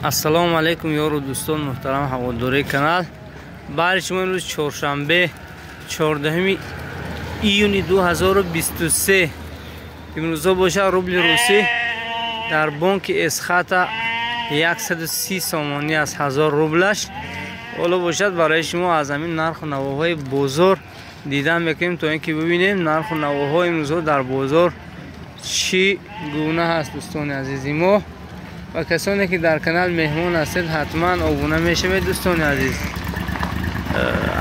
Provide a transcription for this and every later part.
Ассалому алайкум ёру дӯстон муҳтарам ҳаводораи канал. Баҳри шумо имрӯз чоршанбе 14 июни 2023. Имрӯзо бошад рубли русӣ дар бонки Эсхата 130 сомонӣ аз 1000 рублаш. Ҳоло бошад барои шумо аз ҳамин нарху навоҳои бозор дидан мекунем, то ин ки бибинем нарху навоҳо имрӯзо дар бозор чӣ гуна ҳаст. Дӯстони азизи мо ва касоне ки дар канал меҳмон ҳастед, ҳатман обуна мешавед. Дӯстони азиз,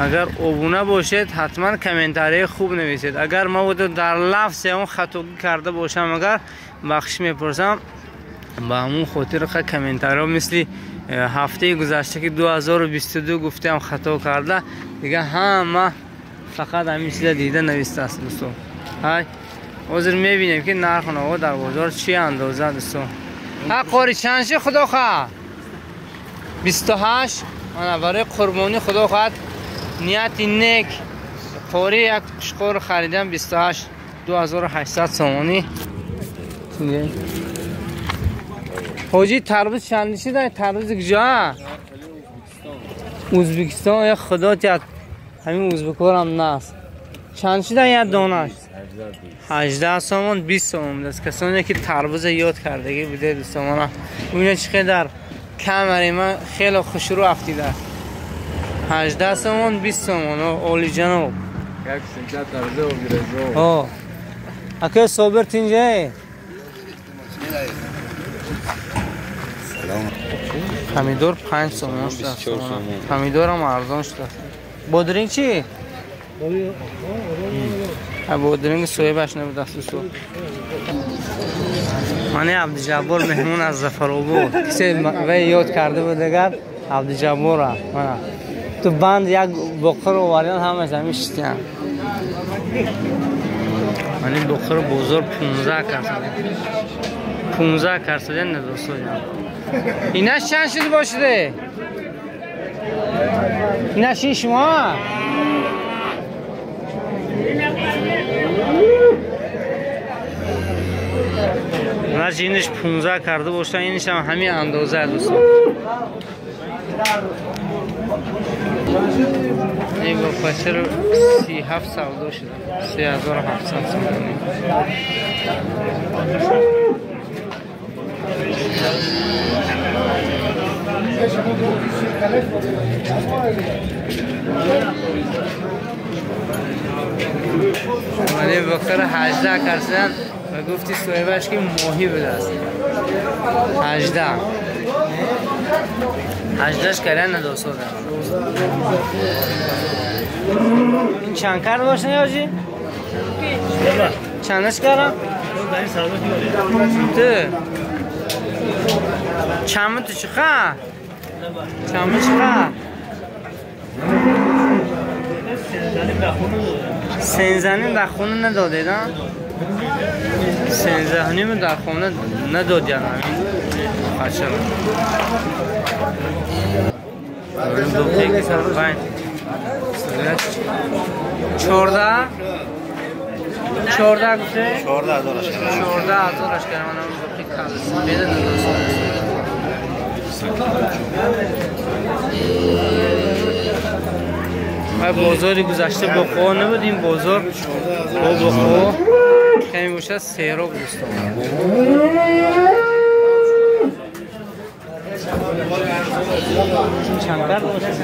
агар обуна бошед, ҳатман комментарияи хуб нависед. Агар мабодо дар лафз ягон хатогӣ карда бошам, агар бахшиш мепурсам. Ба ҳамун хотир комментариҳо мисли ҳафтаи гузашта ки 2022 гуфтаам хато карда, дига ҳама фақат ҳамин чиза дида навистааст. Дӯстон, ҳай ҳозир мебинем ки нарху наво дар бозор чӣ андоза. Дӯстон, ҳа қори чанд ши худо хоҳад? 28. Мана барои қурбонӣ худо хоҳад нияти нек қори як қушқор харидам 28 2800 сомонӣ. Ҳоҷи, тарбуз чанд шида? Тарбуз куҷо? Ӯзбекистон. Я худо тият, ҳамин ӯзбекорам наст. Чанд шида як донаш? 18 сомон, 20 сомон будааст. Касоне ки тарбуза ёд кардагӣ буде, дӯстон, бубинед чӣ қадар камари ман хеле хушрӯ афтидааст. 18 сомон, 20 сомон. Олиҷаноб ака Собир тинҷае. Помидор 5 сомон шудааст. Помидорам арзон шудааст. Бодринг чӣ? Бодринг соҳибаш набудааст. Дӯстон, мани Абдиҷаббор меҳмон аз Зафаробод. Кисе вай ёд карда буд, агар Абдиҷаббора мана ту банд як боқир овардан, ҳамаш ҳамин шитян. Мани боқир бозор 15 кард, 15 кард не дӯстон. Инаш чанд шуд бошиде? Инаш ин шумо? Инаш инаш 15 карда бошад, инаш ҳам ҳамин андоза, дӯстон. Ин бо пашр 37 савдо шуда. 3700 сомонӣ. Мани бахар 18 кардан ва гуфти соҳибаш ки моҳӣ будааст. 18 18 кардан надосода. Ин чанд кард бошад ёжи? Чандаш кардам? Ту чамы ту чиқа? Чамы чиқа? Сензаним дар хона надодед, а? Сензаним дар хона надодян ҳамин қашара. 14 14 гуфте? 14 ҳазораш кардам. 14 ҳазораш кардам. Мана боқи калсипеда надостам. Ва бозори гузашта боқо набуд, ин бозор бо боқо каме бошад сероб, дӯстон. Чанд кард бошад?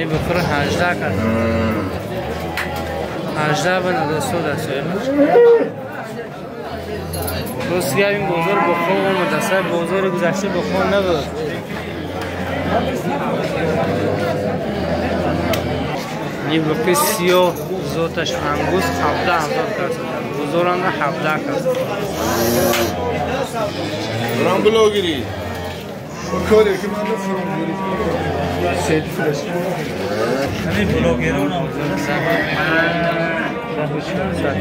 Ин бухор 18 кард. 18 ба надостод аст соҳибаш. Рост гап, ин бозор боқо омадааст. Бозори гузашта боқо набуд. Ин боқи сиёҳ зоташ ангуз 17 ҳазор кард. Бозоранда 17 кард. Рам блогери. Ҳамин блогерон 10400.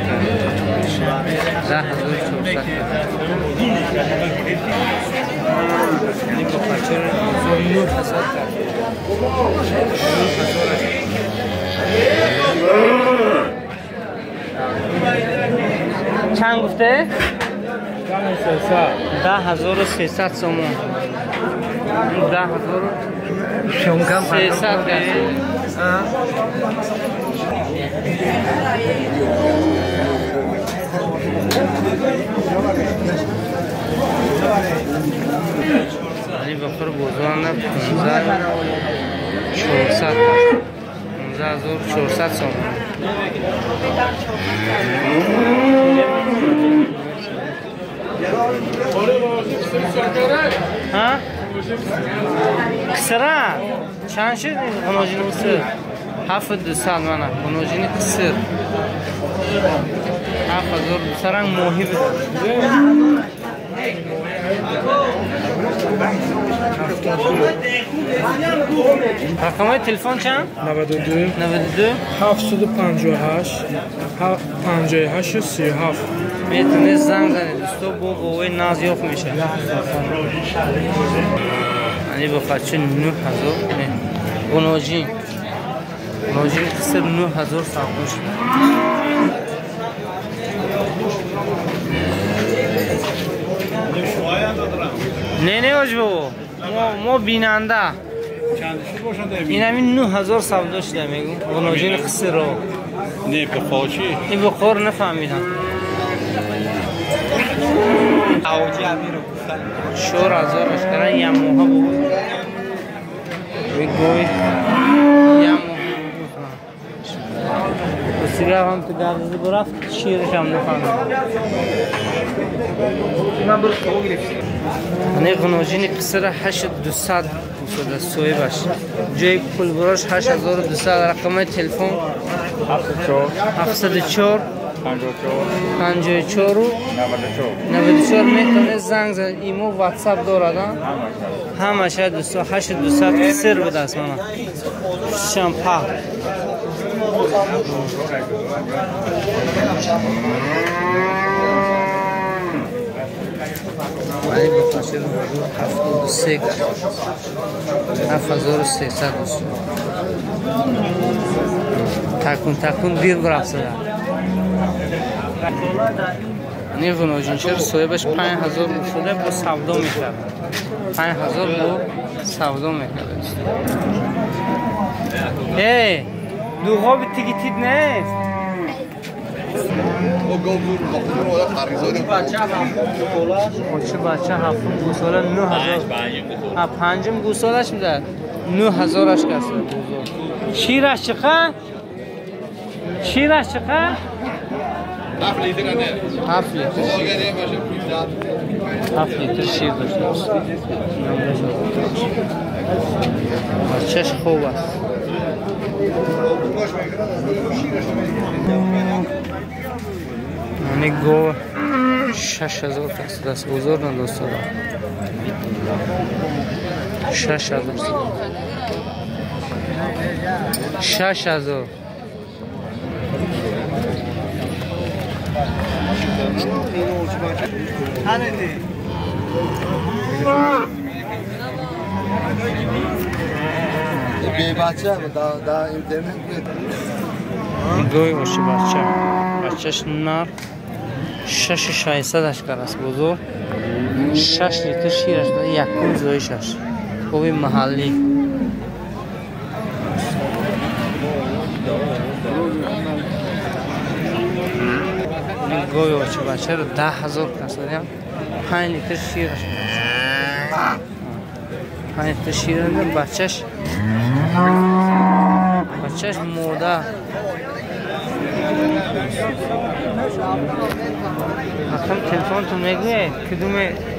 Ин бо пачер 9000 кард. 9000. Чанд гуфте? 10300 сомон. 10300 кас. Ани бахор бозоранда 15400 15400 сомон. ها؟ قصرا چند شد این قناجین قصر؟ 7200 منه قناجین قصر 7200 رنگ ماهی بود. رقم تلفن چند؟ 92 92 758 58 37. میتونه زنگ زنید دوستا با گوه ناز یافت میشه. یعنی با خدشه 9000 نه قناجین قصر 9000 سودا شد. نه نه آج بابا ما بیننده این همین 9000 سودا شده میگم قناجین قصر رو. نه بخار چی؟ این بخار نفهمیدم. 4000 اشکرن یه موها بود. گوی یه موها بود. سیگار هم تو گرد برفت شیرش هم نفهمیدم. نه قناجین قصر 8200 شده صاحبش. جای پول براش 8200. رقم تلفن 704 54 94. میتونه زنگ زد. ایمو واتساپ دارد همش 8200 قصر بوده است. من شامپا ولی با خاطر 73 7300 تکون تکون دیر برفت زده. نی قناجین چرا صاحبش 5000 شده با سودا میکرد. 5000 با سودا میکرد. ای دوغاب تیگیتید نیست. چه بچه هفتم گوساله 9000 پنجم گوسالش میده 9000 اش کسه. شیرش چقدر؟ شیرش چقدر؟ 7 لیتر. 7 لیتر. 7 لیتر شیر داشته. بچهش خوب است. یعنی گو 6000 کس دست بزرگ نداشت. 6000 6000. گوی باشه بچه بچهش نر 6600 اشکر است بزرگ. 6 لیتر شیرش داره. یکم زایشش گوی محلی. گوی باشه بچه رو 10000 کس داریم. 5 لیتر شیرش 5 لیتر شیر داره. بچهش مرده. رقم تلفن تو میگه کدوم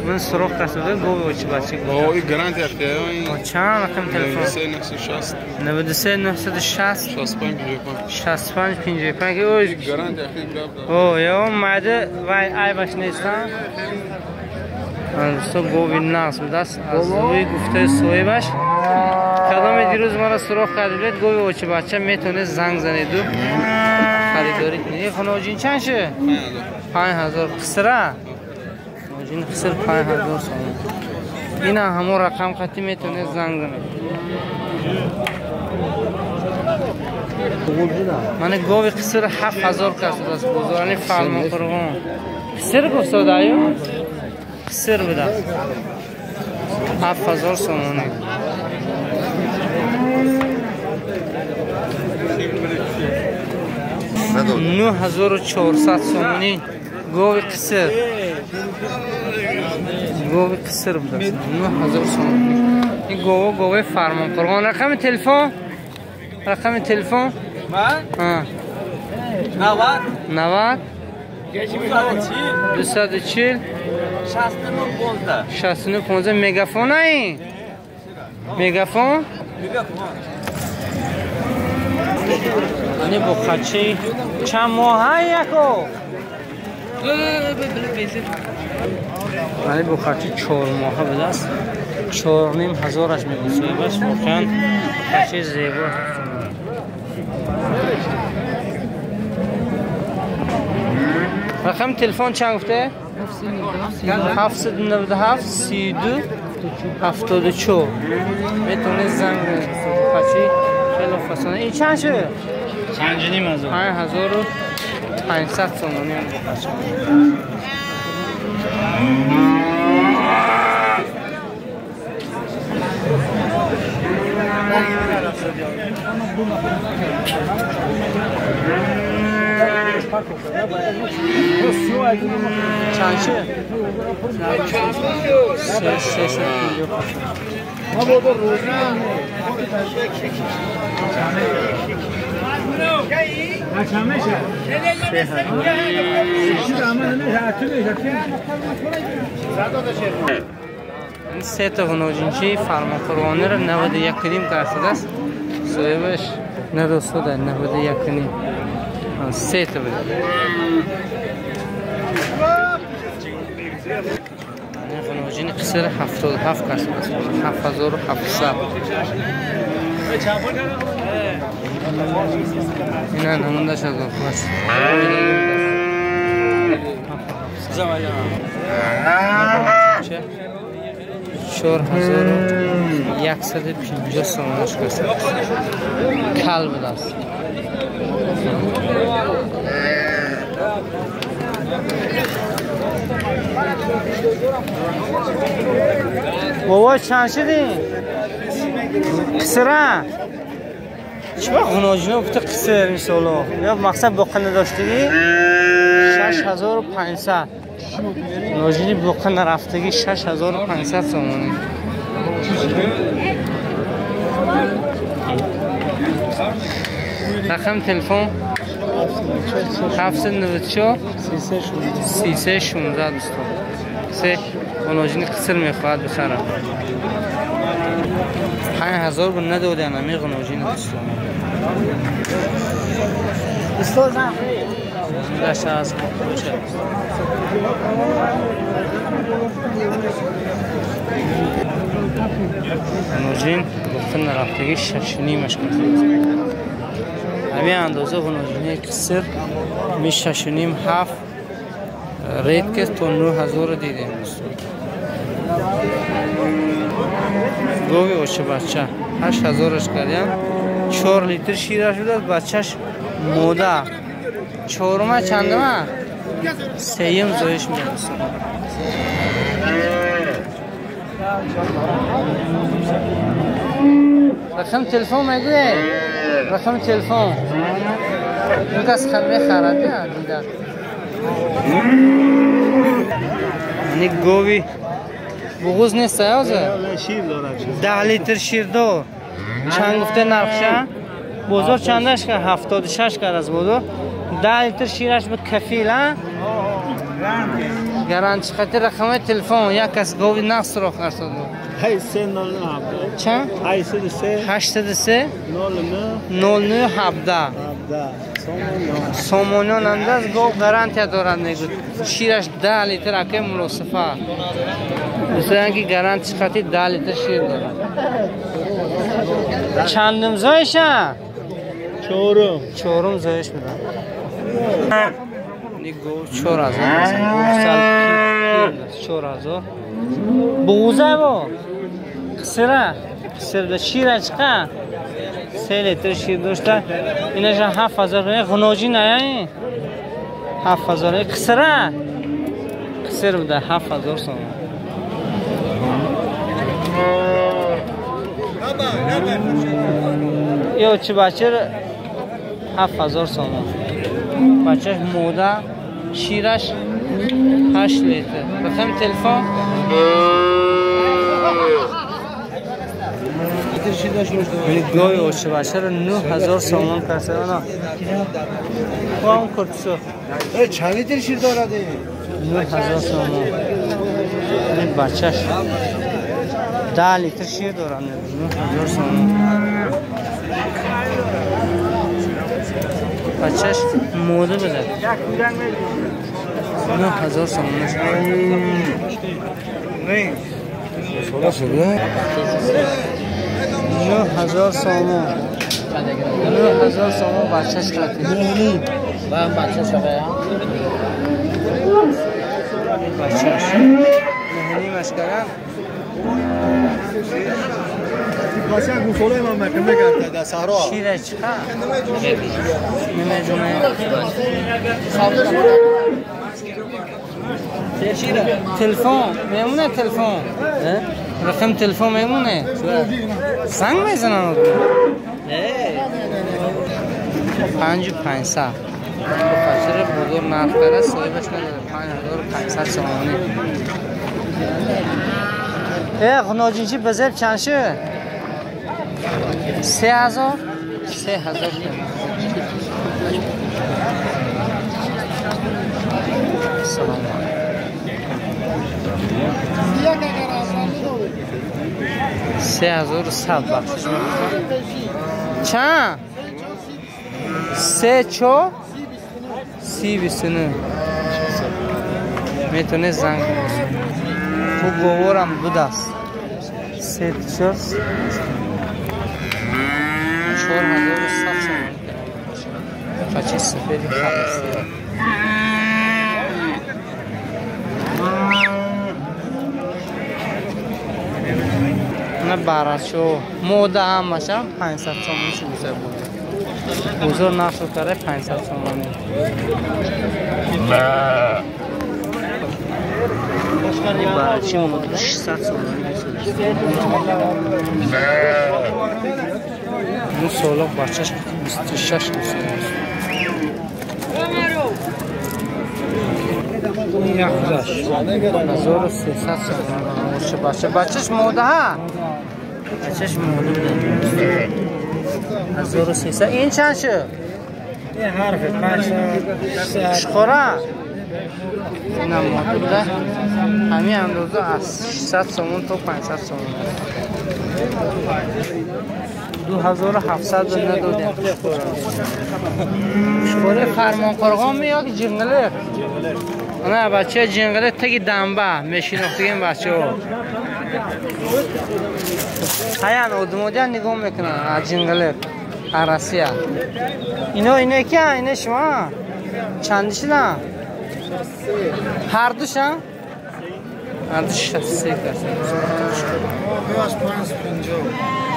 من سراغ کسوده گوی چه بچه گوی گرانت هفته چند رقم تلفن 960 93 960 65 65 55 اوه گرانت هفته او یا ماده وای ای باش نیستن. دوستا گوی ناس بودست از روی گفته صاحبش کدام دیروز مرا سراغ کرده بودید گوی چه بچه میتونه زنگ زنید و خریداری کنید. خانواجین چند شه؟ 5000 قصره خانواجین قصر 5000 سوم. این همون رقم خطی میتونه زنگ زنید. من گاوی قصر 7000 کس است بازار فرمان قرغون قصر گفت آیو قصر بوده 7000 سومونی. 9400 سومونی گاو قصر. گاو قصر بوده 9000 سومونی. این گاو گاو فرمان قربان. رقم تلفن؟ رقم تلفن؟ من؟ 90 240 69 15 69 15. مگافون این؟ مگافون؟ این بخچه چند ماه یکو؟ این بخچه 4 ماه به دست 4500 میگوسه. بس واقعا بخچه زیبا. رقم تلفن چند گفته؟ 797 32 74. میتونه زنگ بزنید. بخچه خیلی فسانه. این چند شده؟ 5,500. 5500 سومانی هم بخچه. چند شد؟ 650. این سه تا غناجینچی فرمان قربانی را 91 درصد است. صاحبش ندوسته 91.5. سه تا بده. این غناجین قصر 77 درصد است. 7700. اینا نمونده شد بس. 4150 سومونش کسر کل بوده است. بابا چند شدی؟ قصره؟ چه با غناجینا گفته قصر این سالا یا مقصد باقی نداشتگی 6500. غناجینی باقی نرفتگی 6500 سومونی. رقم تلفن 794 33 16. دوستان سه غناجینی قصر میخواهد بخرم. 5000 بود ندادن همی غناجین دوستان. داشت از باشه. غناجین گفتن نرفتگی 6.5 کرد. همین اندازه غناجینی قصر می 6.5 7 ریت که تا 9000 دیدیم دوستان. گاوی اوچه بچه 8000 کردیم. 4 لیتر شیرش بوده. بچهش موده. چهارمه چندمه؟ سیم زایش میده. رقم تلفن میگه؟ رقم تلفن اون کس میخرد دیده. این گاوی بغوز نیست یازه؟ 10 لیتر شیر دار. چند گفته نرخشه؟ بازار چندش کرد؟ 76 کرد از بازار. 10 لیتر شیرش به کفیل ها؟ گرانتی خاطر رقم تلفن یک کس گاوی نقص رو خرید. 83 چند؟ 803 09 17 سامانیان انداز گاو گارانتیا دارد میگوید شیرش 10 لیتر اکه ملوصفه مثلا که گارانتی خاطر 10 لیتر شیر دارد. چندم زایشه؟ چهارم زایش میدن. این گاو 4000 4000 بغوزه با قصره قصر شیره چقدر؟ 3 لیتر شیر داشته. اینش 7000. غناجی نه این 7000. قصره قصر بوده 7000 سوم. Ё чӣ бача 7000 сомон. Бачаш мода, шираш 8 литр. Рақами телефон? Гои очи бача ро 9000 сомон каса. Она. Ком курсу. Чанд литр шир дорад? 9000 сомон. Ин бачаш 10 литр шир дорад. 9000 сомон. Бачаш мода буда. 9000 сомон. 9000 сомон. 9000 сомон бачаш қати. Бачаш. Нӯҳнимаш кардам. Шира чиқа? Намедонам. Телефон мемоне телефон. Рақами телефон мемоне? Занг мезананд. 5500. Бачаро бозор нарх карда соҳибаш надорад. 5500 сомонӣ. Ғуноҷинчи базеб чанд шуд? 3000? 3000. Салом алейкум. 3100 бахшиш мекунам. Чанд? 3 4 30 29. Метавонед занг бизанед. Хуб боворам будаст. 3 4 4100 сомон. Бачаи сафеди халос. На барачо мода ҳамаша 500 сомон шуда буд. Бозор нарх карда 500 сомонӣ. Барачи мода 600 сомонӣ. Ну солоқ бачаш 26 сомон. 1300 сомон. Бача бачаш мода ҳа? Бачаш мода буда. 1300. Ин чанд шуд? Ин ҳарфи 500. Шухора? Инам мода буда. Ҳамин андоза аз 600 сомон то 500 сомон. 2700 надодем. Шухори Фармонқурғон ми ё ҷинғилиқ? Ана бача ҷинғилиқ таги дамба мешинохтигем бачаҳо. Ҳаян одамодиан нигоҳ мекунанд аз ҷинғилиқ, аз Россия. Ино ино кия? Ино шумо? Чанди шудан? Ҳардушан? Ҳарду 63 каса.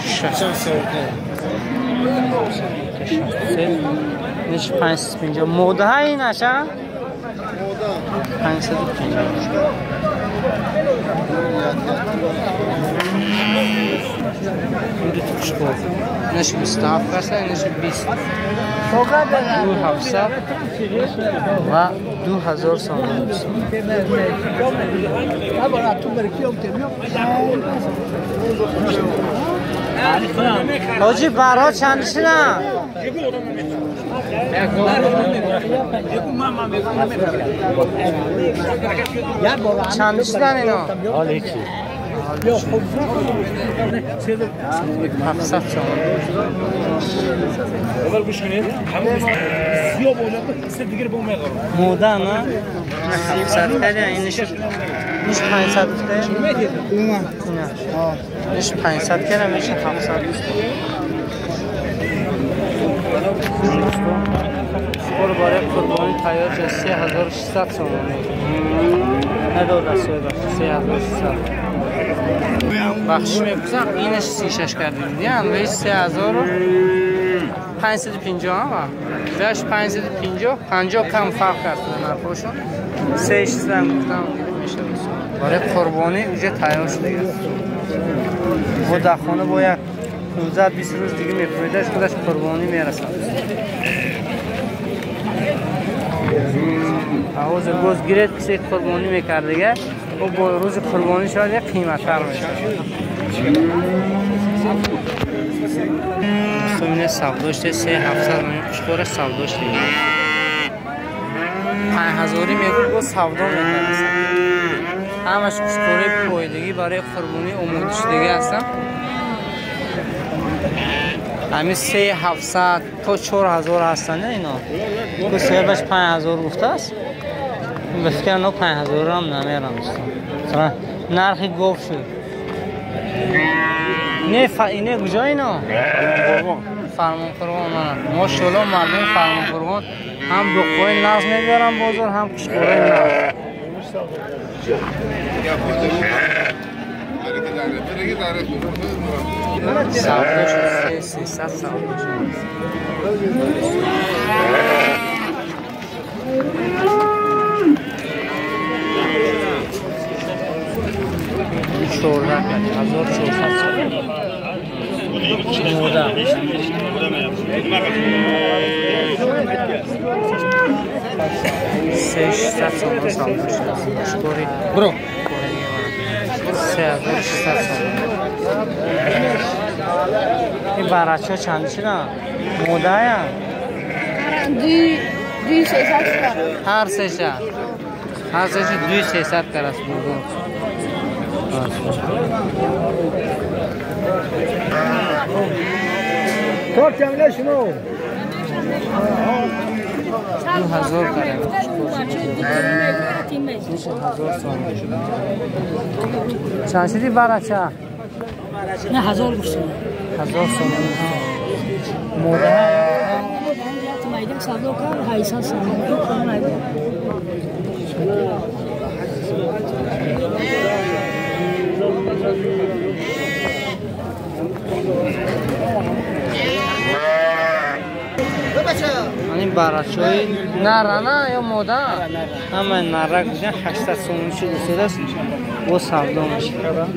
63. Ниш 550. Модаҳа ин аша? 550. Ин ду қушқор. Ниш 27 каса, ниш 20. 2700 ва 2000 сомон. Ҳоҷи барҳо чанд шудан? Чанд шудан ино? 700 сомон. Мода на? 700 кардя, иниш 500 гуфта? Иниш 500 кардя, меша 700. Шукр барои қурбонӣ тайёр шуд 3600 сомонӣ. Надода соҳибаш 3600. Бахшиш мепурсам, инаш 36 кардем. Яъне 3550 ҳама. Беш 550, 50 кам фарқ кард нархошон. 3600 гуфтам мешавад. Барои қурбонӣ уже тайёр шуда. Бо дар хона бо як 15-20 рӯз дига мепоидаш, худаш қурбонӣ мерасад. Ҳозир боз гиред, кисе қурбонӣ мекард дига, о бо рӯзи қурбонӣ шавад, як қиматтар мешавад. Сумина савдо шуда 3700 мин қушқора савдо шуда. 5000 мегӯ боз савдо мекард. Ҳамаш қушқораи поидагӣ барои қурбонӣ омода шудагӣ ҳастанд. Ҳамин 3700 то 4000 ҳастанд ино. Ку соҳибаш 5000 гуфтааст. Ба фикр но 5000 ҳам намерам дӯстон. Нархи гов шуд. Не, ине куҷо ино? Фармонқурғон. Мошалло, мардуми Фармонқурғон ҳам дуққои нағз мебаранд бозор, ҳам қушқораи нағз. Савдо шуд 3300 савдо шуд. 14 1400 сомон. Мода. 600 сомон савдо шуд. Қушқори. Бро. 3600 сомон. Ин барачаҳо чанд шуданд? Модая? 2300. Ҳар сеша. Ҳар сеша 2300 карас бургун. Кор чанга шумо? 2000 карас. 2000 сомон. Чанд шуди барача? Не, 1000 гуфтам. 1000 сомон. Мода? Майдам савдо кард 800 сомон. Ани барачаҳои нарана ё мода? Ҳамаи нара гузан 800 сомон шуд устодааст. Бо савдо мешавад.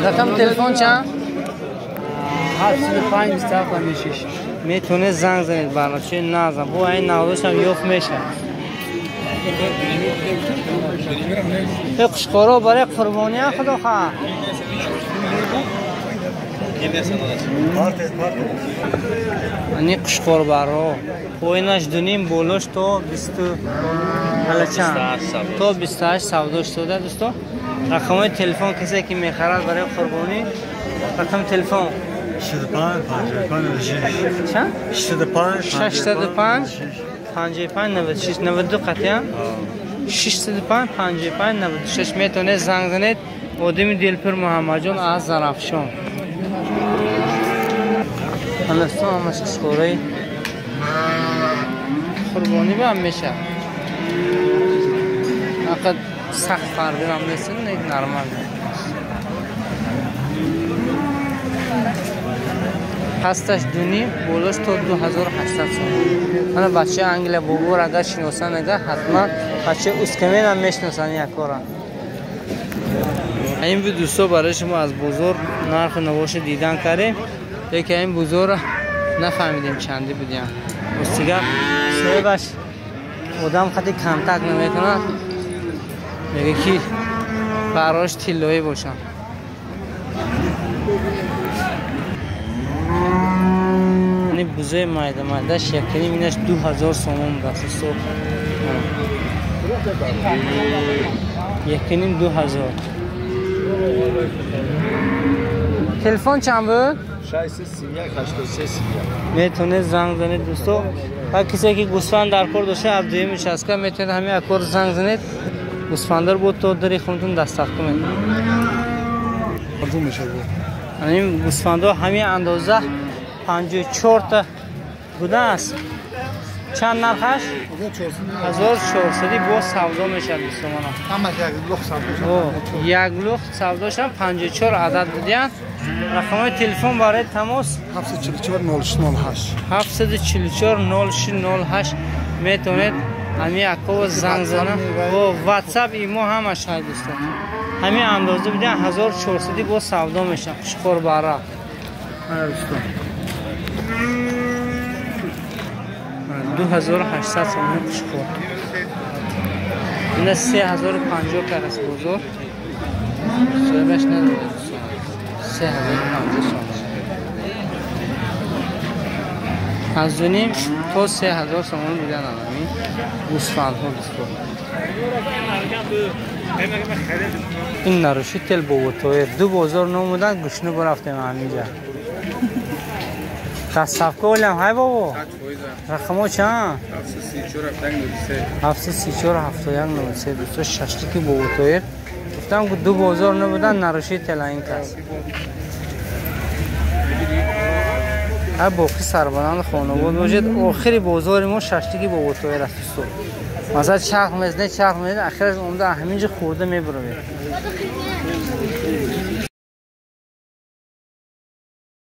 Рақами телефон чанд? 705 27 56. Метавонед занг занед барачаҳои назам. Бо ин навдошам ёфт мешавад. Қушқоро барои қурбониам худо хоҳад. Ани қушқорбарҳо поинаш 2.5, болош то 20 ҳала чанд? То 28 савдо шуда дӯсто. Рақамҳои телефон касе ки мехарад барои қурбонӣ, рақами телефон 65 55 96. Чанд? 65 65 55 96 92 қатъиян 605 55 96 метавонед занг занед. Одами Дилпур Муҳаммадҷон аз Зарафшон. Ҳамастон ҳамаш қушқораи қурбонӣ ҳам мешавад. Фақат сахт фарқи ҳам нест, нормал. Пасташ 2.5, болош то 2800 сомон. Ана бачаи Англия бобор агар шиносанд, агар ҳатман бачаи Ускамен ҳам мешиносанд якора. Ин буд дӯсто, барои шумо аз бозор нарху навоша дидан кардем. Лекин ин бозорро нафаҳмидем чанди будиям. Ростига соҳибаш одам қади контакт наметавонад, мега ки барош тиллоӣ бошанд. Ани бузои майда майдаш якним инаш 2000 сомон будааст. Якним 2000. Телефон чанд буд? 631 83 31. Метавонед занг занед дӯсто. Ҳар касе ки гӯсфанд дар кор дошта, аз дуюми участка метавонед ҳамин акор занг занед. Гӯсфандар бо то дари хонатон дастраф кунед. Ҳамин гӯсфандҳо ҳамин андоза 54 та будааст. Чанд нархаш? 1400 бо савдо мешавад дӯстомона. Ҳамаш як лух савдо шуд. Як лух савдо шуд, 54 адад будиянд. Рақамҳои телефон барои тамос 744 06 08. 744 06 08. Метавонед ҳамин акова занг зана. О, WhatsApp имо ҳамаш ҳай дӯстон. Ҳамин андоза бидан 1400 бо савдо мешавад. Қушқор бара. Ана дӯстон. 2800 сомон қушқор. Ина 3050 карас бозор. Соҳибаш надорад дӯстон. 3050 сомон. Аз дуним то 3000 сомон будан ҳамин гӯсфандҳо дӯстон. Ин нарушител Боботоир ду бозор номудан гушну бурафтем ҳаминҷа. Доставка олям ҳай бобо? Рақамо чанд? 734 71 03 дӯстон шашлики Боботоир. Гуфтам ки ду бозор набудан нарушител ин кас. Ҳар боқӣ сарбаланд хонавод бошед. Охири бозори мо шашлики Боботоир аст дӯстон. Масалан чарх мезанед, чарх мезанед, ахираш омда ҳаминҷо хӯрда мебаровед.